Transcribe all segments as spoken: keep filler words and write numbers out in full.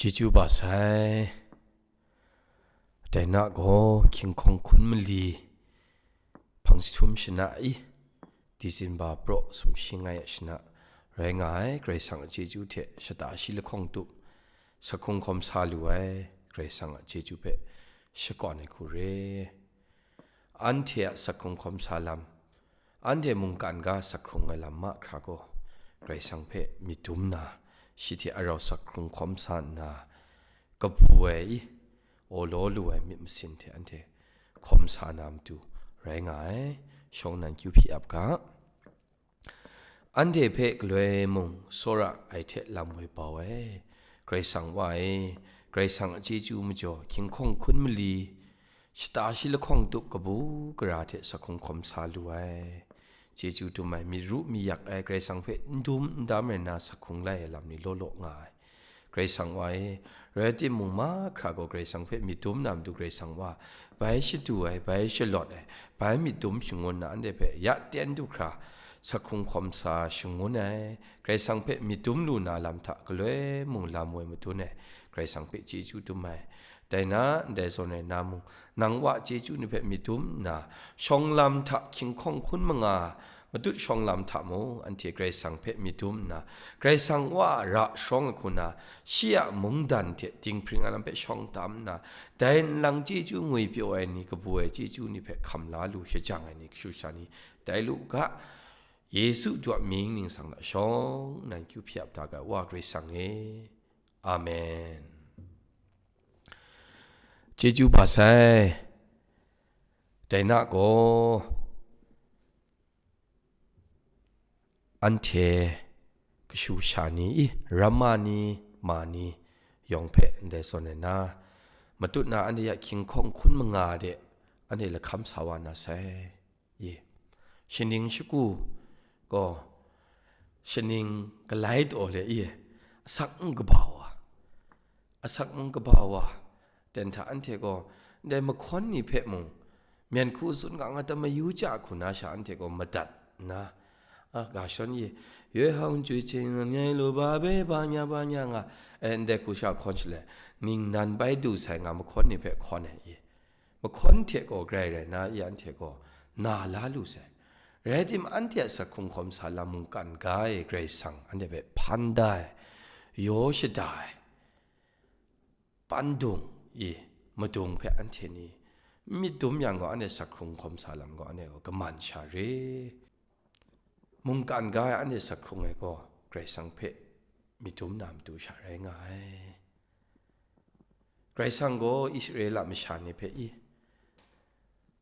Chyeju ba sai. Dai na gaw, hkying hkawng hkun mali hpang jahtum shana i, Disemba praw sumshi nga ya shana rai nga ai, Karai Kasang a chyeju hte shata shi lahkawng tup, sa hkrung hkawm sa lu ai Karai Kasang a chyeju hpe shakawn ai hku re. Anhte a sa hkrung hkawm sa lam, anhte mungkan ga sa hkrung ai lam mahkra gaw, Karai Kasang hpe myit dum nna, shi hte arau sa hkrung hkawm sa nna, kabu ai i, awlaw lu ai myit masin hte anhte hkawm sa na matu rai nga ai. Shawng nan kyu hpyi ap ga. Anhte hpe galoi mung tsawra ai hte lam woi bau ai. Karai Kasang Wa e, Karai Kasang a chyeju majaw hkying hkawng hkun mali, shata shi lahkawng tup kabu gara hte sa hkrung hkawm sa lu ai. Chyeju dum ai, myit ru myit yak ai, Karai Kasang hpe n dum n dam rai nna sa hkrung lai ai lam ni law law nga ai. Karai Kasang Wa e, rai timung, mahkra gaw Karai Kasang hpe myit dum na matu Karai Kasang Wa, bai shadu ai, bai shalawt ai, bai myit dum shangun na anhte hpe ya ten du hkra, sa hkrung hkawm sa shangun ai, Karai Kasang hpe myit dum lu na lam hta galoi mung lam woi madun ai, Karai Kasang hpe chyeju dum ai. Dai na, ndai zawn ai na mung, nang Wa chyeju ni hpe myit dum nna, shawng lam hta hkying hkawng hkun manga, matut shawng lam hta mung, anhte Karai Kasang hpe myit dum nna, Karai Kasang Wa a ra sharawng ai hku na, shi a mungdan hte dinghpring ai lam hpe shawng tam nna, dai nlang chyeju ngwipyaw ai ni, kabu ai chyeju ni hpe hkam la lu shajang ai ni, kashu sha ni, tai lu ga, Yesu Wa mying ningsang hta shawng nan kyu hpyi ap da ga, Wa Karai Kasang e. Amen. Chyeju ba sai. Dai na gaw, anhte kashu sha ni i, ramma ni, ma ni yawng hpe ndai zawn ai na, matut na anhte ya hkying hkawng hkun manga de anhte lahkam sa wa na sai. Ye. Shaning shagu gaw, shaning galai taw le, ye, asak n kaba wa, asak n kaba wa, ten hta anhte gaw, ndai mahkawn ni hpe mung, myen hku tsun ga nga ta mayu ja hku na sha anhte gaw madat nna, a, ga shawn ye, yoi hang jui ching ngai lu ba be ba nya ba nya nga, e, ndai hku sha hkawn shaloi, ningnan bai du sai nga mahkawn ni hpe hkawn ai ye. Mahkawn hte gaw grai rai na, i anhte gaw na la lu sai. Rai timung, anhte a sa hkrung hkawm sa lam mungkan ga e Karai Kasang anhte hpe hpan da ai, yaw shada ai, pandung i madung hpe anhte ni n myit dum yang gaw, anhte sa hkrung hkawm sa lam gaw, anhte gaw kaman sha re. Mungkan ga ai anhte sa hkrung ai gaw, Karai Kasang hpe myit dum na matu sha rai nga ai. Karai Kasang gaw Israela masha ni hpe i,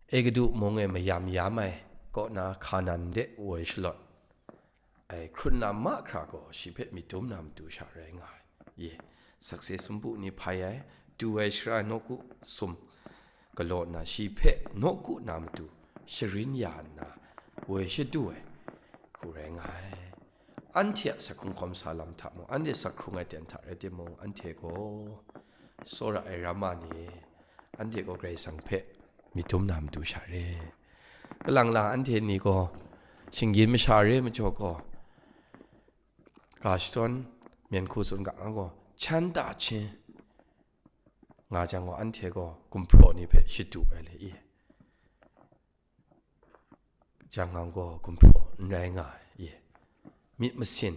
Egutu mung e mayam yam ai kaw na Hkanan de woi shalawt ai hkrun lam mahkra gaw, shi hpe myit dum na matu sha rai nga ai. Ye, sakse sumpu ni hpai ai, du ai shara nawku sum galaw nna, shi hpe nawku na matu sharin ya nna, woi shadu ai hku rai nga ai. Anhte a sa hkrung hkawm sa lam hta mung, anhte sa hkrung ai ten hta rai timung, anhte gaw tsawra ai ramma ni, anhte gaw Karai Kasang hpe myit dum na matu sha re. Kalang lang anhte ni gaw shinggyim masha re majaw gaw, ga shadawn myen hku tsun ga nga gaw, chan ta hchin nga jang gaw, anhte gaw gumhpraw ni hpe shadu ai le i. Jang nga gaw gumhpraw n rai nga ai, ye, myit masin,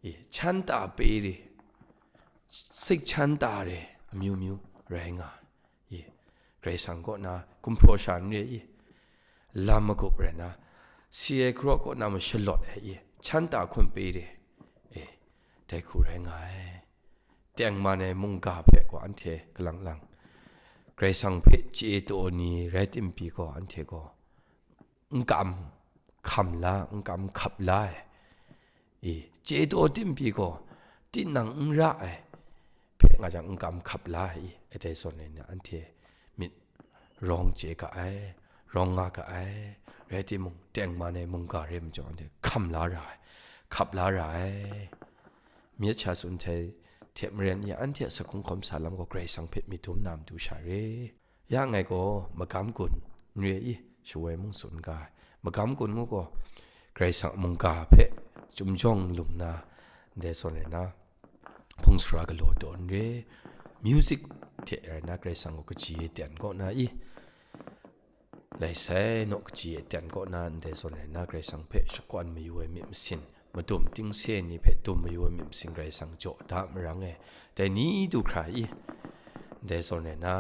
ye, chan ta pe re, sik chan ta re, amyu myu rai nga ai, ye, Karai Kasang kaw na gumhpraw sha n re, ye, lam magup rai na, si ai hkaraw kaw na mung shalawt ai, ye, chan ta hkun pe re, e, dai hku rai nga ai. Tengman ai mungga hpe gaw anhte kalang lang, Karai Kasang hpe chye taw ni rai tim pyi gaw, anhte gaw n kam hkam la, n kam hkap la ai, e, chye taw tim pyi gaw, tinang n ra ai hpe nga jang, n kam hkap la ai, e, dai zawn e na, anhte myit rawng chye ga ai, rawng nga ga ai, rai timung, tengman ai mungga re majaw, anhte hkam la ra ai, hkap la ra ai. Myit sha tsun hte, hte maren ya, anhte a sa hkrung hkawm sa lam gaw Karai Kasang hpe myit dum na matu sha re. Ya ngai gaw magam gun n re i, shawoi mung tsun ga ai. Magam gun ngu gaw, Karai Kasang a mungga hpe chyum jawng lung na, ndai zawn rai na, hpu Sara galaw taw n re, music hte rai na Karai Kasang kaw kaji e ten kaw na i, lai sai naw kaji e ten kaw na ndai zawn rai na Karai Kasang hpe shakawn mayu ai myit masin, madum tingse ni hpe dum mayu ai myit masin Karai Kasang jaw da marang e. Dai ni du hkra i, ndai zawn rai na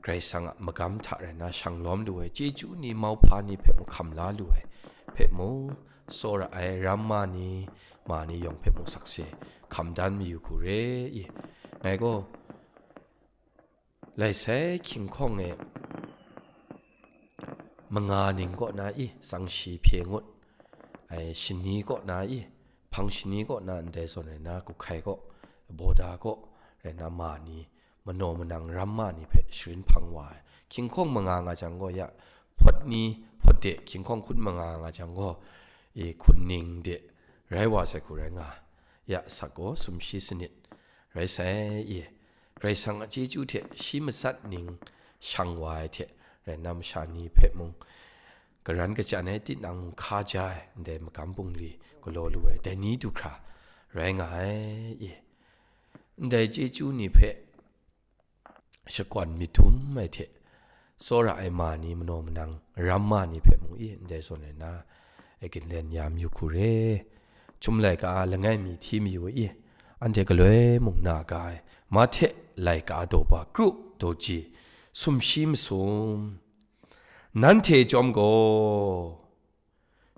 Karai Kasang a magam hta rai na shang lawm lu ai chyeju ni, mauhpa ni hpe mung hkam la lu ai hpe mung, tsawra ai ramma ni, ma ni yawng hpe mung sakse hkam dan mayu hku re i. Ngai gaw lai sai hkying hkawng e manga ning kaw na i, tsang shi hpye ngut ai, shani kaw na i, hpang shani kaw na ndai zawn rai na, Kuhkai kaw, Bawda kaw rai na, ma ni, manaw manang ramma ni hpe sharin hpang wa ai. Hkying hkawng manga nga jang gaw, ya, hpawt ni, hpawt de, hkying hkawng hkun manga nga jang gaw, e, hkun ning de rai wa sai hku rai nga, ya, asak gaw sumshi sanit rai sai, e, Karai Kasang a chyeju hte shi matsat ning shang wa ai hte rai na, masha ni hpe mung karan kachyan ai, tinang mung hka ja ai, ndai magam bungli galaw lu ai, dai ni du hkra rai nga ai, e. Ndai chyeju ni hpe shakawn myit dum ai hte, tsawra ai ma ni, manaw manang ramma ni hpe mung i, ndai zawn rai na, e, ginlen ya mayu hku re. Chyum laika langai mi hti mayu i, anhte galoi mung na ga ai, Mahte laika daw ba kru daw ji, sumshi masum, nanhte chyawm gaw,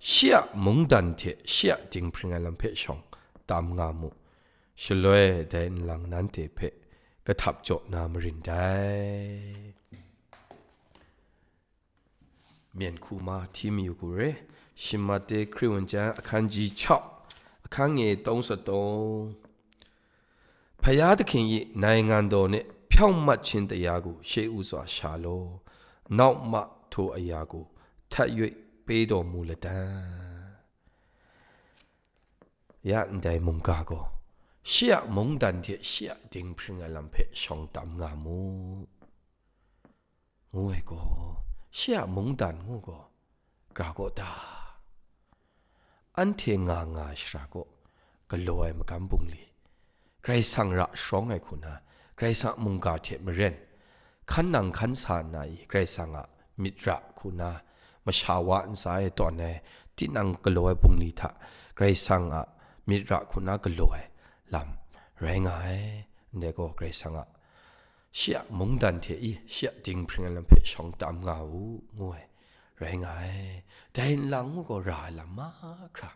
shi a mungdan hte shi a dinghpring ai lam hpe shawng tam nga mu, shaloi dai nlang nanhte hpe kahtap jaw na marin dai. Myen hku ma hti mayu hku re. Shim Mahte hkri wan chyang, ahkan ji chau, ahkan nge tawng sa tawng. ဘုရားသခင်၏ နိုင်ငံတော်နှင့် ဖြောင့်မတ်ခြင်းတရားကို ရှေးဦးစွာ ရှာလော့။ နောက်မှ ထိုအရာကို ထပ်၍ ပေးတော်မူလတံ့။ Ya ndai mungga gaw, shi a mungdan hte shi a dinghpring ai lam hpe shawng tam nga mu, ngu ai gaw, shi a mungdan ngu gaw, gra kaw ta? Anhte nga nga ai shara kaw galaw ai magam bungli, Karai Kasang ra sharawng ai hku na, Karai Kasang a mungga hte maren, hkan nang hkan sa nna i, Karai Kasang a myit ra hku na, masha wa ntsa e tawn ai, tinang galaw ai bungli hta, Karai Kasang a myit ra hku na galaw ai lam rai nga ai. Ndai gaw, Karai Kasang a, shi a mungdan hte i, shi a dinghpring ai lam hpe shawng tam nga u, ngu ai, rai nga ai. Dai nlang ngu gaw ra ai lam mahkra,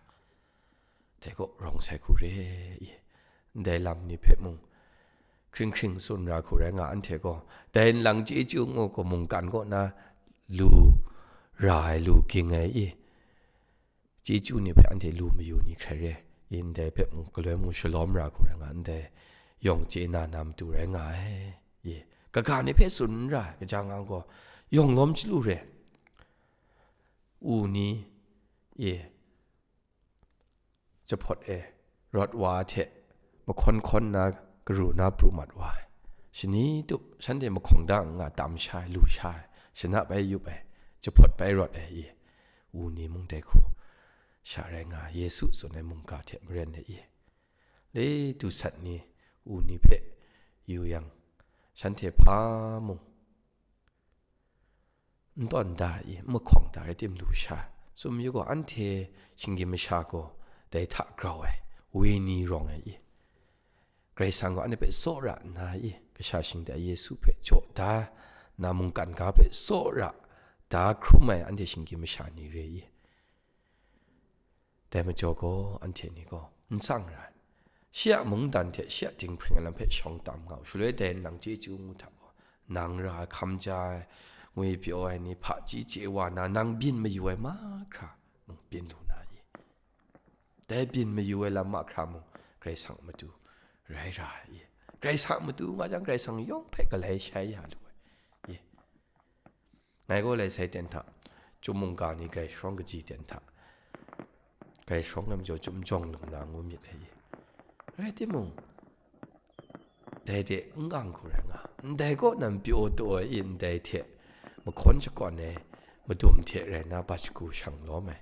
dai kaw rawng sai hku re i, ndai lam ni hpe mung hkring hkring tsun ra hku rai nga, anhte gaw dai nlang chyeju ngu gaw mungkan kaw na lu ra ai, lu ging ai i, chyeju ni hpe anhte lu mayu ni hkrai re i, ndai hpe mung galoi mung shalawm ra hku rai nga, ndai yawng chye na na matu rai nga ai i, kaga ni hpe tsun n ra ai, kaja nga gaw yawng lawm chyalu re, u ni i, jahpawt e rawt wa hte mahkawn hkawn na, karu na pru mat wa ai. Shani tup shanhte mahkawng da nga tam sha ai, lu sha ai, shana bai yup ai, jahpawt bai rawt ai i, u ni mung dai hku sha rai nga, Yesu tsun ai mungga hte maren ai i, le du sat ni, u ni hpe yu yang, shanhte hpa mung n tawn da i, n mahkawng da rai tim lu sha, tsun yu gaw, anhte shinggyim masha gaw dai hta grau ai, wenyi rawng ai i, Karai Kasang gaw anhte hpe tsawra nna i, kasha shingtai Yesu hpe jaw da na, mungkan ga hpe tsawra da hkrum ai anhte shinggyim masha ni re i, dai majaw gaw, anhte ni gaw n tsang ra ai. Shi a mungdan hte shi a dinghpring ai lam hpe shawng tam nga u, shaloi dai nlang chyeju ngu hta gaw, nang ra ai, hkam ja ai, ngwi pyaw ai ni, hpaji chye wa na, nang byin mayu ai mahkra mung byin lu na i? Dai byin mayu ai lam mahkra mung Karai Kasang a matu rai ra ai i? Karai Kasang a matu nga jang, Karai Kasang yawng hpe galai shai ya lu ai i? Ngai gaw lai sai ten hta, chyum mungga ni grai sharawng kaji ten hta, grai sharawng ai majaw chyum jawng lung na ngu myit ai i? Rai timung, dai de n kang hku rai nga, ndai kaw nan pyaw taw ai i, ndai hte mahkawn shakawn ai, madum hte rai na, ba jahku shang lawm ai,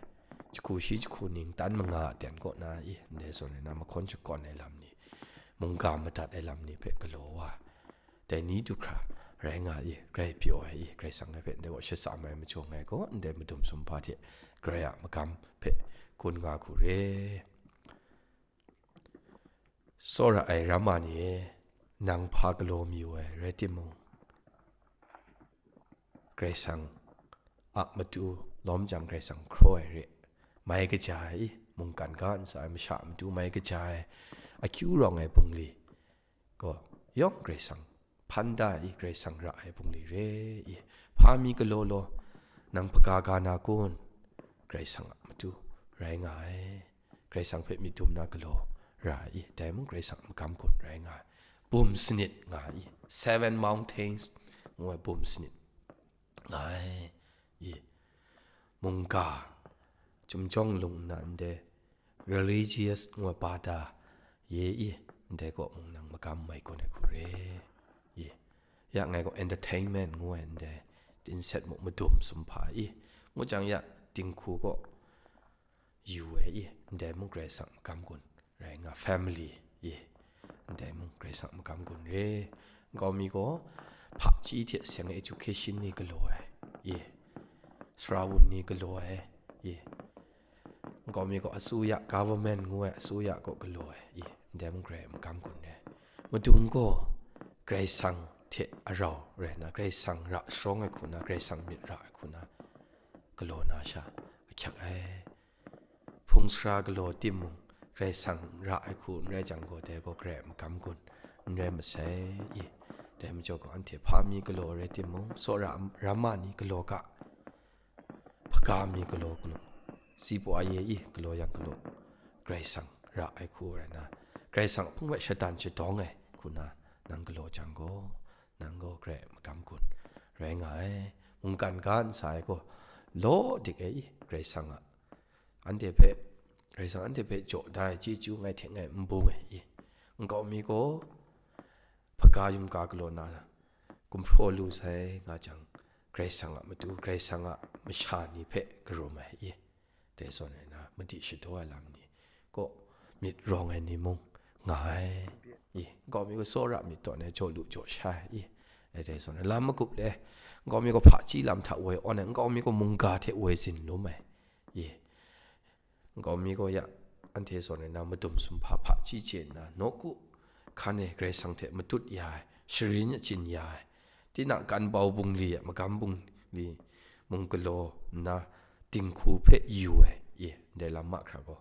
jahku shi jahku ning tan manga a ten kaw na i, ndai zawn rai na, mahkawn shakawn ai lam ni, mungga madat ai lam ni hpe galaw wa, dai ni du hkra rai nga i, grai pyaw ai i, Karai Kasang hpe ndai wa shatsam ai majaw ngai gaw, ndai madum sumhpa hte Karai a magam hpe kun nga hku re. Tsawra ai ramma ni e, nang hpa galaw mayu ai rai timung, Karai Kasang a matu lawm jang Karai Kasang hkraw ai re, mai kaja ai i, mungkan ga ntsa ai masha a matu mai kaja ai, akyu rawng ai bungli gaw yawng Karai Kasang hpan da i, Karai Kasang ra ai bungli re i, hpa mi galaw law, nang hpaga ga na kun, Karai Kasang a matu rai nga ai. Karai Kasang hpe myit dum na galaw ra i, dai mung Karai Kasang a magam gun rai nga ai. Bum sanit nga i, Seven Mountains ngu ai bum sanit nga ai i, mungga, chyum jawng lung nna ndai religious ngu ai bada ye i, ndai kaw mung nang magam mai gun ai hku re i, ya ngai gaw entertainment ngu ai ndai tinset muk madum sumhpa i, ngu jang ya dinghku gaw yu ai i, ndai mung Karai Kasang magam gun rai nga, family i, ndai mung Karai Kasang magam gun re. Nkau mi gaw hpaji hte seng ai education ni galaw ai i, sara wun ni galaw ai i, nkau mi gaw asuya, government ngu ai asuya gaw galaw ai i, ndai mung Karai magam gun re. Madung gaw Karai Kasang hte arau rai na, Karai Kasang ra sharawng ai hku na, Karai Kasang myit ra ai hku na, galaw na sha ahkyak ai. Hpung sara galaw timung, Karai Kasang ra ai hku n rai jang gaw, dai gaw Karai a magam gun n rai masai i. Dai majaw gaw, anhte hpa mi galaw rai timung, tsawra ramma ni galaw ga, hpaga mi galaw galaw, si pua ye i galaw yang galaw, Karai Kasang ra ai hku rai na, Karai Kasang hpung hpe shatan shadawng ai hku na, nang galaw jang gaw, nang gaw Karai a magam gun rai nga ai. Mungkan ga ntsa ai gaw, law dik ai i, Karai Kasang a, anhte hpe, Karai Kasang anhte hpe jaw da ai chyeju ngai hte ngai n bung ai i, nkau mi gaw hpaga yum ga galaw na, gumhpraw lu sai nga jang, Karai Kasang a matu, Karai Kasang a masha ni hpe karum ai i, dai zawn ai na, madi shadaw ai lam ni kaw myit rawng ai ni mung nga ai i, nkau mi gaw tsawra myit tawn ai, jaw lu jaw sha ai i, dai zawn ai lam magup le, nkau mi gaw hpaji lam hta woi awn ai, nkau mi gaw mungga hte woi zin lum ai i, nkau mi gaw ya, anhte zawn ai na, madum sumhpa hpaji chye nna, nawku hkan e Karai Kasang hte matut ya ai, sharin achyin ya ai, tinang kan bau bungli a magam bungli mung galaw nna, dinghku hpe yu ai i, ndai lam mahkra gaw,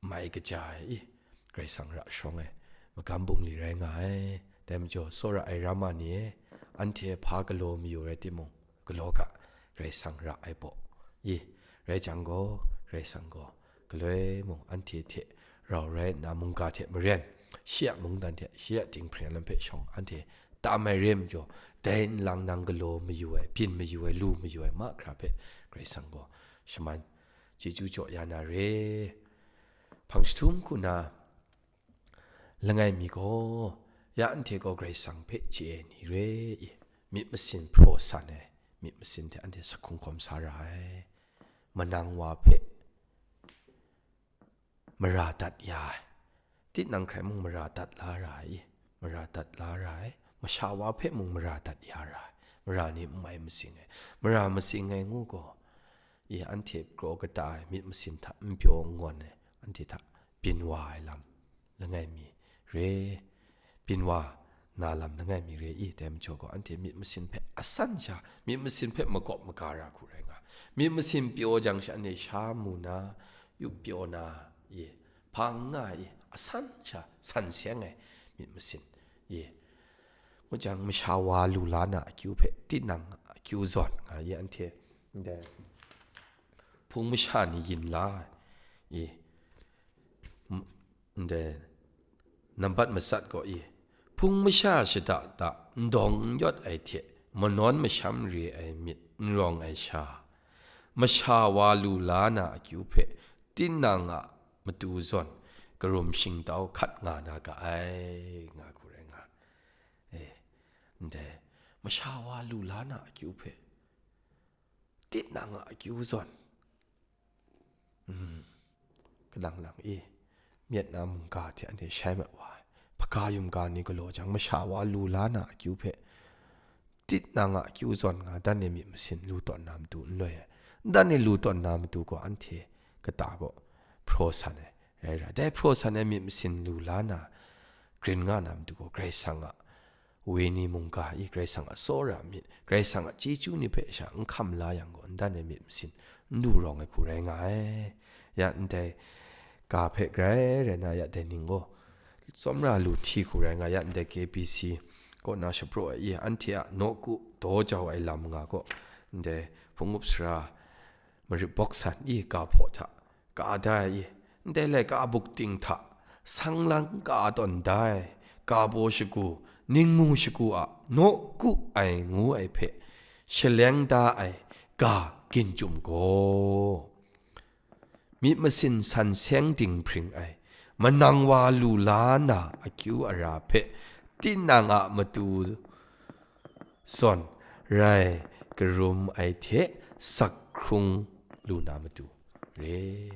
mai kaja ai i, Karai Kasang ra sharawng ai magam bungli rai nga ai. Dai majaw, tsawra ai ramma ni e, anhte hpa galaw mayu rai timung, galaw ga, Karai Kasang ra ai baw i, rai jang gaw, Karai Kasang gaw galoi mung anhte hte rau rai nna, mungga hte maren, shi a mungdan hte shi a dinghpring lam hpe shawng anhte tam ai re majaw, dai nlang nang galaw mayu ai, byin mayu ai, lu mayu ai mahkra hpe Karai Kasang gaw shaman chyeju jaw ya na re. Hpang jahtum hku na langai mi gaw, ya anhte gaw Karai Kasang hpe chye ai ni re i, myit masin hpraw san ai, myit masin hte anhte sa hkungkawm sa ra ai, manang wa hpe mara dat ya ai, tinang hkrai mung mara dat la ra ai, mara dat la ra ai, masha wa hpe mung mara dat ya ra ai, mara ni n mai masing ai, mara masing ai ngu gaw, i, anhte kraw kata ai myit masin hta n pyaw n ngawn ai, anhte hta byin wa ai lam langai mi re, byin wa na lam langai mi re i, dai majaw gaw, anhte myit masin hpe asan sha, myit masin hpe makawp maga ra hku rai nga, myit masin pyaw jang sha, anhte sha mu na, yup pyaw na i, hpang nga i, asan sha san seng ai myit masin i, ngu jang, masha wa lu la na akyu hpe tinang akyu zawn nga i, anhte ndai hpung masha ni yin la i, ndai nambat matsat gaw i, hpung masha shada da ndawng n yawt ai hte manawn masham re ai myit n rawng ai sha, masha wa lu la na akyu hpe tinang a matu zawn karum shingtau hkat nga na ga ai, nga hku rai nga. E, ndai masha wa lu la na akyu hpe tinang a akyu zawn, mm, kalang lang i, myit na mungga hte anhte shai mat wa ai, Hpaga yum ga ni galaw jang, masha wa lu la na akyu hpe, tinang a akyu zawn nga, dan e myit masin lu tawn na matu n loi ai. Dan e lu tawn na matu gaw anhte kata gaw hpraw san ai rai ra. Dai hpraw san ai myit masin lu la na, grin nga na matu gaw, Karai Kasang a wenyi mungga i, Karai Kasang a tsawra myit, Karai Kasang a chyeju ni hpe sha n hkam la yang gaw, n dan ai myit masin n du rawng ai hku rai nga ai. Ya ndai ga hpe grai rai na, ya dai ning gaw tsawmra lu hti hku rai nga, ya ndai K B C kaw na shapraw ai i, anhte a nawku daw jau ai lam nga gaw, ndai hpung up sara marit bawk san i, ga hpaw hta ka da ai i, ndai laika buk ting hta sang lang ka tawn da ai, ga baw shagu, ningmu shagu a nawku ai ngu ai hpe shaleng da ai ga ginjum gaw, myit masin san seng dinghpring ai, manang wa lu la na akyu ara hpe tinang a matu zawn rai karum ai hte sak hkrung lu na matu re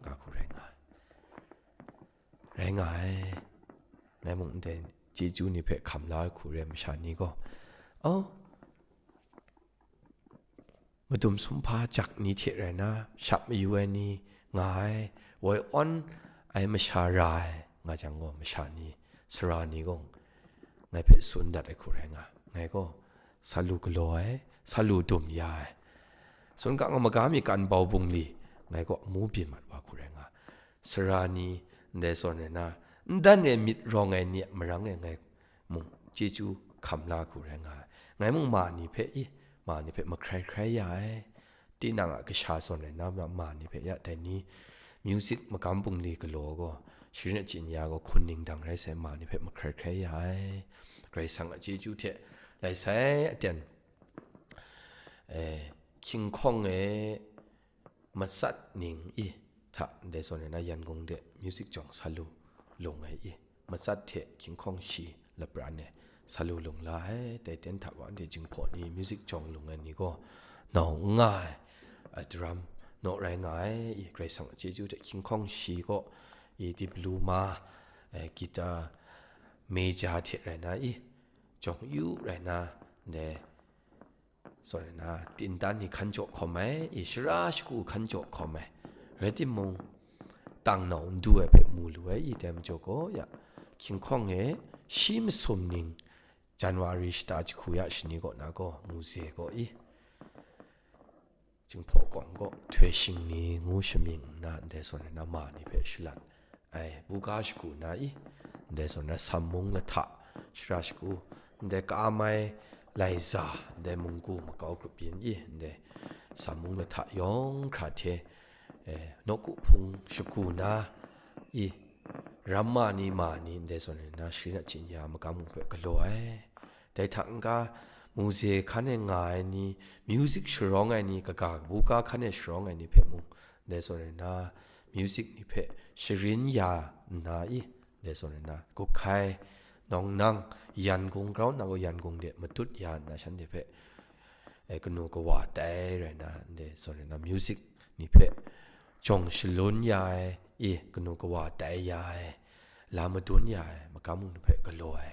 nga hku rai nga ai. Rai nga ai. Ngai mung ndai chyeju ni hpe hkam la hku re ai masha ni gaw, oh, madum sumhpa jak ni hte rai na, shap mayu ai ni nga ai, woi awn ai masha ra ai nga jang gaw, masha ni, sara ni gaw ngai hpe tsun dat ai hku rai nga. Ngai gaw sa lu galaw ai, sa lu dum ya ai, sun ga nga maga mi kan bau bungli, ngai gaw amu byin mat wa hku rai nga. Sara ni ndai zawn ai na, n dan e myit rawng ai ni a marang e ngai mung chyeju hkam la hku rai nga ai. Ngai mung ma ni hpe i, ma ni hpe mahkrai hkrai ya ai. Tinang a kasha zawn ai na ma, ma ni hpe ya dai ni, music magam bungli galaw gaw, sharin achyin ya gaw hkun ning dang rai sai, ma ni hpe mahkrai hkrai ya ai. Karai Kasang a chyeju hte lai sai aten, eh, hkying hkawng e matsat ning i hta ndai zawn ai na, Yangon de music jawng sa lu lung ai i, matsat hte hkying hkawng shi lapran e sa lu lung la ai. Dai ten hta gaw anhte Jinghpaw ni music jawng lung ai ni gaw nau n nga ai, a drum naw rai nga ai i, Karai Kasang a chyeju hte hkying hkawng shi gaw i, diploma, eh, guitar, major hte rai na i, jawng yu rai na, ndai zawn ai na, tindan ni hkan jaw hkawm ai, i, shara shagu hkan jaw hkawm ai. Rai timung, tang nau n du ai hpe mu lu ai, i, dai majaw gaw, ya, hkying hkawng e shi masum ning, January shata jahku ya shani kaw na gaw, muze gaw i, Jinghpaw kawng gaw, htoi shing ni ngu shamying nna, ndai zawn ai na, ma ni hpe shalan ai, buga shagu na i, ndai zawn na, sammung lahta shara shagu, ndai ka mai laiza, ndai munggu makau grup yin i, ndai sammung lahta yawng hkra hte, eh, nawku hpung shagu na i, ram ma ni, ma ni, ndai zawn ai na, sharin achyin ya magam mung hpe galaw ai. Dai hta n-ga, muze hkan e nga ai ni, music sharawng ai ni, kaga buga hkan e sharawng ai ni hpe mung, ndai zawn ai na, music ni hpe sharin ya nna i, ndai zawn ai na, Gukhai, Nawng Nang, Yangon grau na gaw, Yangon de matut ya nna, shanhte hpe, eh, kanu kawa tai rai na, ndai zawn ai na, music ni hpe jawng shalun ya ai, i, kanu kawa tai ya ai, la madun ya ai, magam mung ni hpe galaw ai,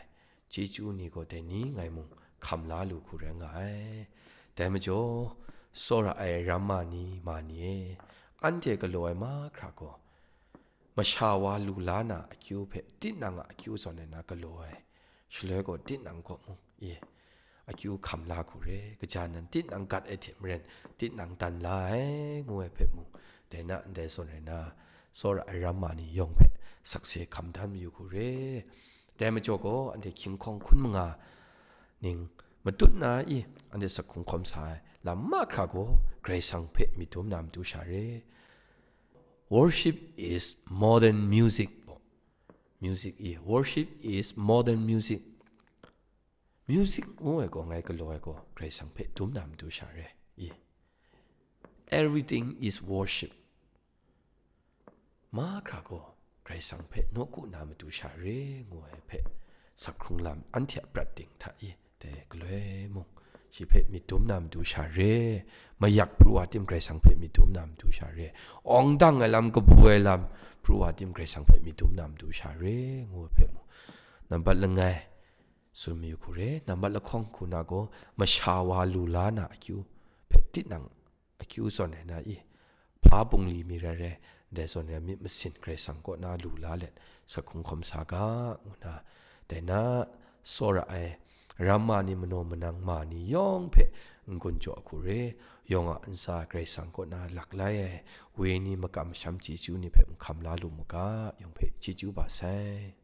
chyeju ni gaw dai ni ngai mung hkam la lu hku rai nga ai. Dai majaw, tsawra ai ram ma ni, ma ni e, anhte galaw ai mahkra gaw, masha wa lu la na akyu hpe, tinang a akyu zawn ai na galaw ai. Shaloi gaw tinang kaw mung, i, akyu hkam la hku re, kaja nan tinang gat ai hte maren, tinang dan la ai, ngu ai hpe mung, dai na ndai zawn ai na, tsawra ai ram ma ni yawng hpe sakse hkam dan mayu hku re. Dai majaw gaw, anhte hkying hkawng hkun manga ning matut na i, anhte sak hkrung hkawm sa ai lam mahkra gaw, Karai Kasang hpe myit dum na matu sha re. Worship is more than music. Music i, worship is more than music. Music ngu ai gaw, ngai galaw ai gaw, Karai Kasang hpe dum na matu sha re i. Everything is worship. Mahkra gaw, Karai Kasang hpe nawku na matu sha re, ngu ai hpe, sak hkrung lam anhte a prat ting hta i, dai galoi mung, shi hpe myit dum na matu sha re, mayak pru wa tim Karai Kasang hpe myit dum na matu sha re, awng dang ai lam, kabu ai lam, pru wa tim Karai Kasang hpe myit dum na matu sha re, ngu ai hpe mung, nambat langai, tsun mayu hku re, nambat lahkawng hku na gaw, masha wa lu la na akyu hpe tinang akyu zawn ai na i, hpa bungli mi rai rai, dai zawn rai myit masin Karai Kasang kaw na lu la let, sa hkungkawm sa ga, ngu na, dai na, tsawra ai, ramma ni manaw manang ma ni yawng hpe n-gun jaw hku re, yawng a ntsa Karai Kasang kaw na lak lai ai, wenyi makam masham chyeju ni hpe n hkam la lu mu ga, yawng hpe chyeju ba sai.